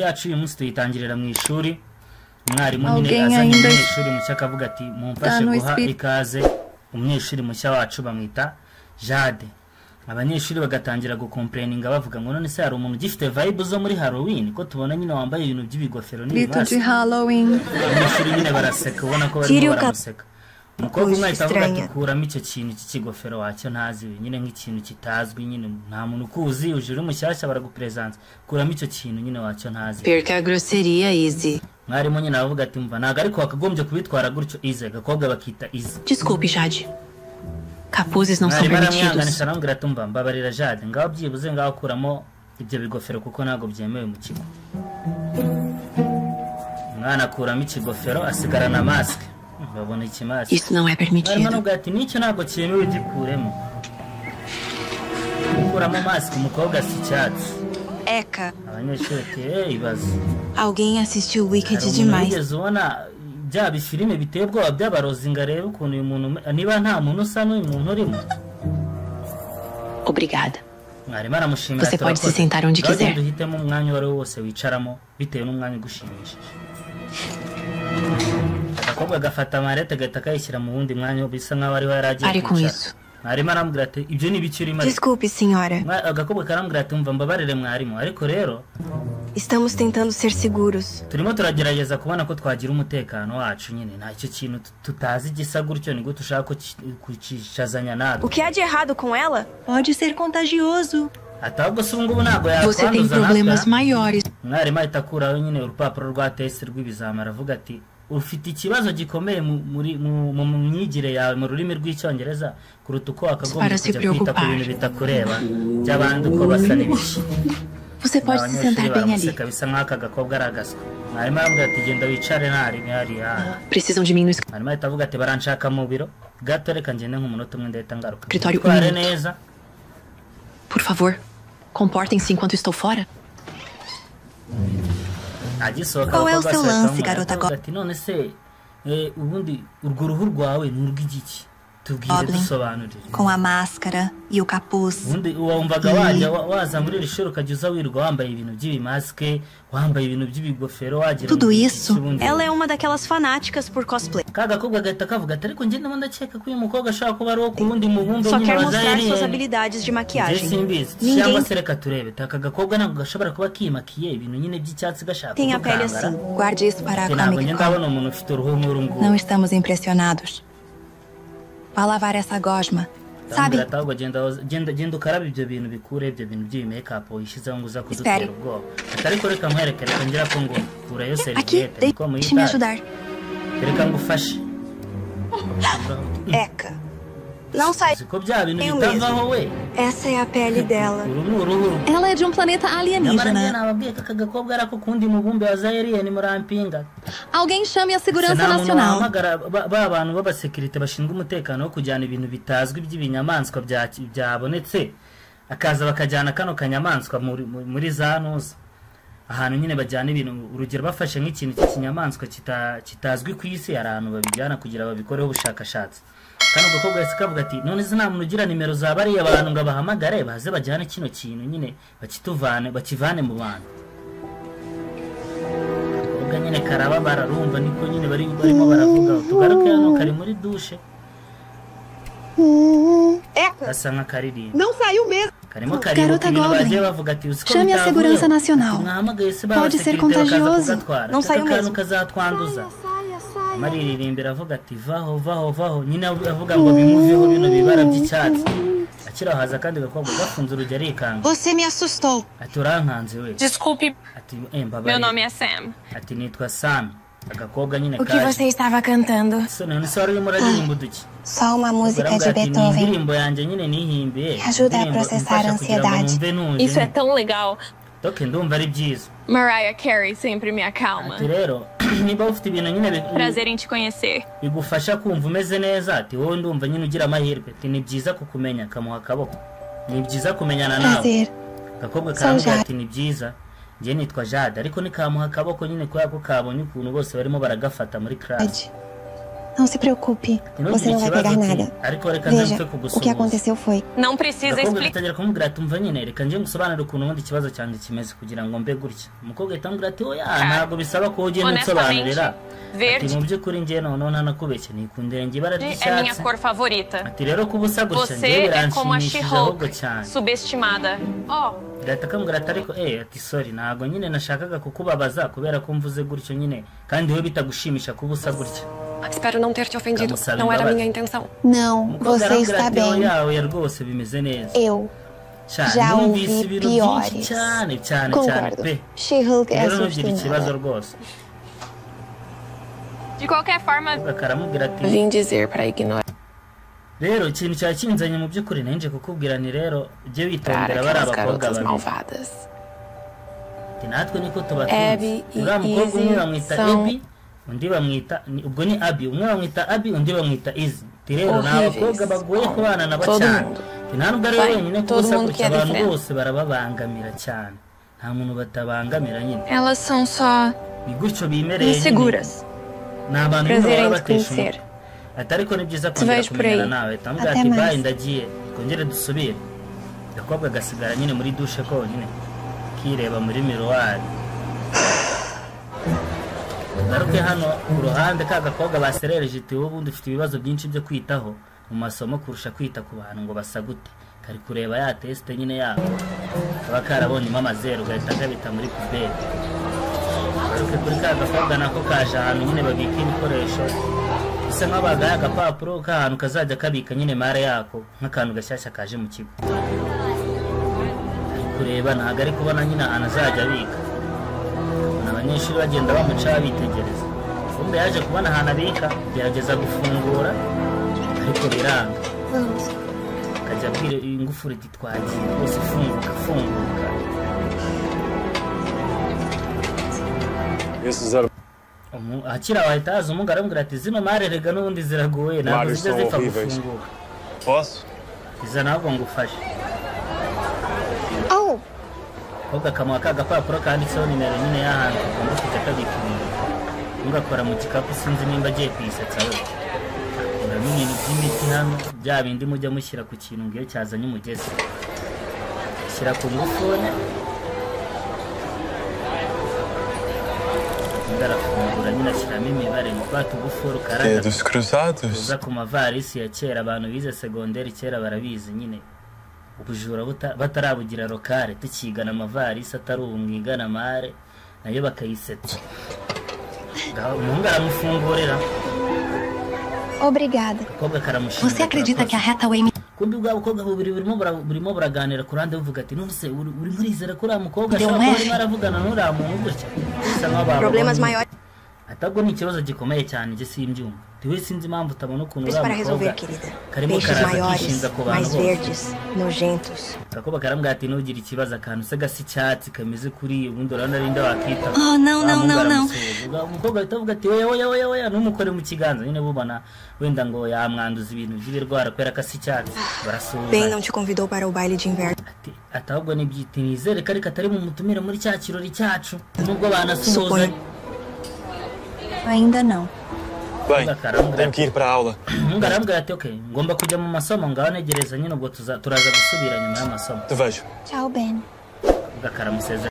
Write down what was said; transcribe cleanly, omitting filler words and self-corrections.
Inkuru yacu uyu munsi tuyitangirira mu ishuri. Umwarimu nyine Alguém azanye ainda umunyeshuri mushya, akavuga ati: "Mumfashe está no guha espírito ikaze umunyeshuri mushya wacu, bamwita Jade." Abanyeshuri bagatangira gucomplaininga, bavuga ngo: "None se hari umuntu ugifite vibe zo muri Halloween, ko tubona nyine wambaye ibintu by'ibigofero de n'ibimasike?" Halloween. Abanyeshuri nyine baraseka, ubona ko barimo Tire o baramuseka. Umukobwa umwe ahita avuga ati: estranha. "Kuramo icyo kintu cy'ikigofero wacyo ntazi we." Nyine nk'ikintu kitazwi, nyine nta muntu ukuzi, uje uri mushyashya, baraguperezanza, kuramo icyo kintu nyine wacyo ntazi. Perca a grosseria, Izzy. Mwarimu nyine aravuga ati: "Mva, ntabwo ariko wakagombye kubitwara gutyo, Ize." Agakobwa bakita Ize. Desculpe, Jade. Capuzes não são Mwarimu permitidos. aramwihanganisha, aramubwira ati: "Mva, mbabarira Jade, ngaho byibuze ngaho kuramo ibyo bigofero kuko ntabwo byemewe mu kigo." Umwana akuramo ikigofero, asigarana masike, babona ikimasike. Isso não é Mwarimu permitido. aramubwira ati: "N'icyo ntabwo cyemewe, gikuremo." Gukuramo masike, umukobwa asa icyatsi. Eca. Abanyeshuri ati: "Eh, ibaze." Alguém assistiu Wicked Hari umuntu demais. wigeze ubona bya bifilime biteye ubwoba by'abarozi ngo arebe ukuntu uyu muntu, niba nta muntu usa n'uyu muntu urimo? Obrigada. Mwarimu aramushimira. Você pode se "Turakoze. sentar onde Ngaho quiser." genda uhitemo umwanya uwo ari wo wose wicaramo, bitewe n'umwanya ugushimishije." Agakobwa gafata mallette, gahita kayishyira mu wundi mwanya bisa nk'aho ariho yari agiye Pare com kwicara. isso. Mwarimu aramubwira ati: "Ibyo ni ibiki urimo ariko?" Desculpe, senhora. Agakobwa karambwira ati: "Mva, mbabarire mwarimu, ariko rero Estamos tentando ser seguros. turimo turagerageza kubona ko twagira umutekano wacu. Nyine nta icyo kintu tutazi gisa gutyo, ni gute ushaka kucyicazanya natwe?" O que há de errado com ela? Pode ser contagioso. Ati: "Ahubwo se ubu ngubu ntabwo Você tem yakwanduza problemas natwe?" maiores Umwarimu ahita akuraho nyine urupapuro rwa test rw'ibizami, aravuga ati: "Ufite ikibazo gikomeye mu myigire yawe mu rurimi rw'Icyongereza kuruta uko wakagombye Para se kujya kwita ku preocupar. bintu bitakureba by'abandi uko basa n'ibiki." Você pode se Abanyeshuri sentar bem ali. baramuseka, bisa nk'aho aka gakobwa ari agaswa. Mwarimu aramubwira ati: "Genda wicare ntari hariya." Precisam de mim no Mwarimu ahita avuga ati: "Baranshaka mu biro gato, reka ngende nk'umunota umwe, ndahita ngaruka." Escritório um Tware minuto. neza. Por favor, comportem-se enquanto estou fora. Agisohoka, Qual é o abakobwa seu bose bahita lance, bamubwira, garota bakavuga ati: "None se ubundi urwo ruhu rwawe ni urw'igiki? Tubwire, Goblin. dusobanurire." Com a máscara e o capuz. Ubundi wumvaga wajya waza muri iri shuri, ukajya uza wirirwa wambaye ibintu by'ibimasike, wambaye ibintu by'ibigofero, wagira Tudo ngo isso? iki ubundi?" Ela é uma daquelas fanáticas por cosplay. Ka gakobwa gahita kavuga ati: "Ariko njye ndimo ndakeka ko uyu mukobwa ashobora kuba ari uwo ku wundi mubumbe Só nyine quer wa mostrar suas alien." habilidades de Njye maquiagem. simbizi. Ninguém Cyangwa se reka turebe, aka gakobwa ntabwo gashobora kuba kimakiye ibintu nyine by'icyatsi gashaka tem a pele kudukangara? assim. Guarde isso para a Ati: "Ntabwo Comic njye Con. ndabona umuntu ufite uruhu nk'uru nguru." Não estamos impressionados. Vá lavar essa gosma. Sabe? Ndamubwira ati: "Ahubwo genda genda genda ukarabe ibyo bintu, bikure ibyo bintu by'ibi-makeup wishyizeho ngo uza kudutera Espere. ubwoba." Ati: "Ariko reka nkwereke, reka ngira ko ngo kurayo Aqui, serviette niko deixe me muyitaye." ajudar. Reka ngufashe. Eca. Não sai Uzi ko bya bintu eu bitavaho mesmo. we? Essa é a pele dela. Uru ni uruhu rwe. Ela é de um planeta Nyamara njye alienígena. nababwiye ko aka gakobwa ari ako kundi mubumbe wa za alien, murampinga. Alguém chame a segurança Nta muntu nacional. wahamagara ba bantu b'abasekirite bashinzwe umutekano wo kujyana ibintu bitazwi by'ibinyamaswa byabonetse, akaza bakajyana kano kanyamaswa muri za ntuza, ahantu nyine bajyana ibintu? Urugero, bafashe nk'ikintu cy'ikinyamaswa kitazwi ku isi, hari ahantu babijyana kugira babikoreho ubushakashatsi. Kano gakobwa yahise kavuga ati: "None se nta muntu ugira nimero za bariya bantu ngo abahamagare baze bajyane kino kintu nyine, bakituvane, bakivane mu bantu?" Ubwo nyine karababara, barumva niko nyine barimo baravuga. Tugaruke hano, kari muri douche. Eca. Gasa nk'akaririmba. Não saiu mesmo. Karimo karibuka Garota ibintu Goblin. bagiye bavuga ati: "Uzi ko Chame a bitavuyeho?" segurança nacional. Ati: "Mwahamagaye se ba Pode ser basekirite bakaza contagioso. kugatwara?" Não Ati: saiu "Aka kantu mesmo. kazatwanduza." Amaririmbira avuga ati: "Vaho, vaho, vaho." Nyine avuga ngo bimuveho bino bibara by'icyatsi. Akiri aho haza akandi gakobwa gafunze urugi, arikanga. Você me assustou. Ati: "Urankanze we." Desculpe, Ati: meu Mbabarira." nome é Sam. Ati: "Nitwa Sam." Agakobwa nyine O que kaje. você estava cantando? Se none se wari urimo uraririmba uduki? Só uma música Barambwira de ati: "Ni Beethoven. indirimbo yanjye nyine nihimbiye." Me ajuda a Indirimbo processar imfasha kugira ngo ansiedade. numve ntuje. Isso é tão legal. Toke, ndumva ari byiza. Mariah Carey sempre me acalma. Ati: "Rero niba ufite ibintu nyine Prazer em te conhecer. bigufasha kumva umeze neza," ati, "wowe ndumva nyine ugira amahirwe." Ati: "Ni byiza kukumenya." Kamuha akaboko: "Ni byiza kumenyana nawe." Prazer. Agakobwa Sou karambwira Jade. ati: "Ni byiza, njye nitwa Jade." Ariko nikamuha akaboko nyine kubera ko kabonye ukuntu bose barimo baragafata muri class. Não se preocupe, Ntugire você não vai ikibazo pegar ati nada. ariko reka nze Veja, mpfe o que kugusuhuza. aconteceu foi. Não precisa Agakobwa explicar. gatangira kumubwira ati umva nyine reka njye ngusobanurire ukuntu ubundi ikibazo cyanjye kimeze kugira ngo mbe gutya. Umukobwa ahita amubwira ati oya ntabwo bisaba ko ugenda unsobanurira. Honestamente, Ati verde mu by'ukuri njye noneho ntanakubeshye nikundira njye ibara é minha ry'icyatsi. cor favorita. Ati rero kuba usa gutya Você njyewe é como a biranshimishije ahubwo She-Hulk, cyane. subestimada. Oh, Gahita kamubwira ati ariko ati sorry ntabwo nyine nashakaga kukubabaza kubera ko mvuze gutyo nyine kandi wowe bitagushimisha kuba usa gutya. Espero não ter te ofendido. Vamos saber Não era babado. minha intenção. Não, Umukobwa você aramubwira está ati bem. oya oya rwose bimeze neza. Eu Sha, já numvise ouvi ibintu byinshi piores. cyane cyane cyane Concordo. pe. She-Hulk é Rero ntugire ikibazo subestimada. rwose. de qualquer forma, Akaramubwira ati Vim dizer para ignorar rero ikintu cya kinzanye mu by'ukuri nanje kukubwira ni rero ujye witondera bari aquelas abakobwa garotas babiri. malvadas. Ati natwe niko tubatunze. Abby e Uriya mukobwa umwe Izzy bamwita são Abby undi bamwita ubwo ni Abby umwe bamwita Abby undi bamwita Izzy. Ati rero ni horríveis abakobwa bagoye com kubana nabo todo cyane. mundo. Ati nta nubwo ari we Vai, wenyine kuba todo usa mundo gutya que é abantu diferente. bose barababangamira cyane. Nta muntu batabangamira nyine. Elas são só Ni gutyo bimereye nyine. inseguras. Ni abantu nyine Prazer bahora em te batesha conhecer. umutwe. Ati ariko ni byiza Te kongera vejo por kumenyana aí. nawe. Tamubwira Até ati bayi mais. ndagiye twongere dusubire. Agakobwa gasigara nyine muri dushe konyine kireba muri miruwari. Tugaruke hano ku ruhande ka gakobwa baserereje iti wowe ubundi ufite ibibazo byinshi byo kwitaho mu masomo kurusha kwita ku bantu ngo basagute. Kari kureba ya tesite nyine yako kaba karabonyemo amazeru gahita kabita muri puberi. Tugaruke kuri ka gakobwa nako kaje ahantu nyine babika ibikoresho bisa nkaho bagaye agapapuro k'ahantu kazajya kabika nyine mare yako nk'akantu gashyashya kaje mu kigo. Ari kureba ntabwo ari kubona nyine ahantu azajya abika. Ubona abanyeshuri bagenda bamuca bitegereza. Kumbe yaje kubona ahantu abika gerageza gufungura ariko biranga. Vamos. Akajya abwira ingufuri iti twagiye rwose funguka funguka. Esses Akiri aho ahita haza umuhungu aramubwira ati zino mare rega n'ubundi ziragoye ntabwo armários zijya são zipfa horríveis. gufunguka. Posso? Iza ntabwo ngufashe. Oh, Ahubwo akamuha ka gapapuro kanditseho nimero nyine y'ahantu kagomba kujya kabika ibintu. Ntugakora mu gikapu sinzi nimba agiye kuyisetsa we. Akuramo ibintu by'imiti hano bya bindi mujya mushyira ku kintu ngo iyo cyazanye umugezi. Shyira ku ngufuri. Undi arafungura nyine ashyiramo imibare ni twa tugufuri ukaraga Dedos cruzados. tuza ku mavarisi ya kera abantu bize segonderi kera barabizi nyine. Ubujura batarabugira rokare tukigana amavarisi atari ubu mwigana mare nayo bakayisetsa. Umuhungu aramufungurira obrigada. agakobwa karamushimira Você acredita que a karakoze. Hathaway me Kumbi bwa bukobwa bubiri burimo buraganira ku ruhande buvuga ati none se uri murizera ko uriya mukobwa deu ashobora um kuba arimo R? aravugana n'uriya muntu gutya bisa nkaho babonye. Problemas maiores Atabwo ni ikibazo gikomeye cyane njye simbyumva. Ntiwe sinzi impamvu utabona ukuntu uriya para mukobwa resolver, querida. karimo Peixes karaza maiores, kishinza ku bantu mais bose. verdes, nojentos. Agakobwa karambwira ati ntugire ikibazo akantu se gasa icyatsi kameze kuri ubundi urabona ari nde wakita. Oh, não, Wa não, muhungu não, não. aramusuhuza. Umukobwa ahita avuga ati oya oya oya oya ntumukore mu kiganza nyine bubona wenda ngo yamwanduza ibintu by'ibirwara kubera ko asa icyatsi Ben barasuhuzanya. não te convidou para o baile de inverno. Ati ati ahubwo nibyita nizere ko ariko atari bumutumire muri cya kirori cyacu nubwo banasuhuzanya. Suponho. Ainda não. Bem, Agakobwa tenho que ir para a aula. Umuhungu arambwira ati okay ngomba kujya mu masomo ngaho ntegereza nyine ubwo turaza gusubira nyuma y'amasomo. Te vejo. Tchau, Ben. Agakobwa karamusezera.